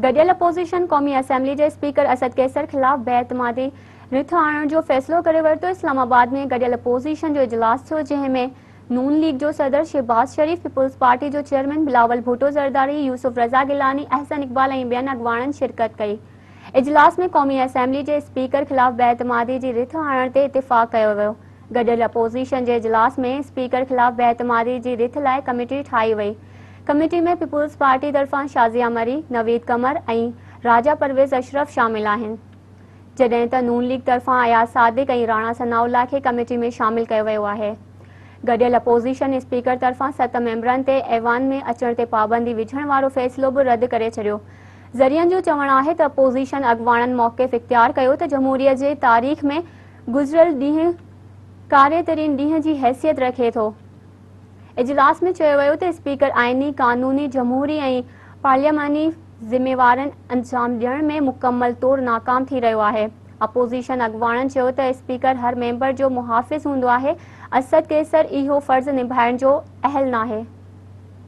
گڏيل اپوزيشن قومي اسيمبلي جي اسپيڪر اسد قيصر خلاف بي اعتمادي رٿ آڻڻ جو فيصلو ڪري ورتو. اسلام آباد ۾ گڏيل اپوزيشن جو اجلاس ٿيو، جنهن ۾ نون ليگ جو صدر شهباز شريف، پيپلز پارٽي جو چيئرمين بلاول ڀٽو زرداري، يوسف رضا گيلاني، احسن اقبال ۽ ٻين اڳواڻن شرڪت ڪئي. اجلاس ۾ قومي اسيمبلي جي اسپيڪر خلاف بي اعتمادي جي رٿ آڻڻ تي اتفاق ڪيو ويو. گڏيل اپوزيشن جي اجلاس ۾ اسپيڪر خلاف بي اعتمادي جي رٿ لاء ڪميٽي ٺاهي وئي. ڪميٽي ۾ پيپلز پارٽي طرفان شازيه مري، نويد قمر ۽ راجا پرويز اشرف شامل آهن. جڏهن ته نون ليگ طرفان اياز صادق ۽ راڻا ثناء الله کي ڪميٽي ۾ شامل ڪيو ويو آهي. گڏيل اپوزيشن اسپيڪر طرفان ست ميمبرن تي ايوان ۾ اچڻ تي پابندي وجهڻ وارو فيصلو به رد ڪري ڇڏيو. ذريعن جو چوڻ آهي ته اپوزيشن اڳواڻن موقف اختيار ڪيو ته جمهوريت جي تاريخ ۾ گذريل ڏينهن ڪاري ترين ڏينهن جي حيثيت رکي ٿو. اجلاس ۾ چيو ويو ته اسپيڪر آئيني، قانوني، جمهوري ۽ پارلياماني ذميوارين انجام ڏيڻ ۾ مڪمل طور ناڪام ٿي رهيو آهي. اپوزيشن اڳواڻن چيو ته اسپيڪر هر ميمبر جو محافظ هوندو آهي، اسد قيصر اهو فرض نڀائڻ جو اهل ناهي.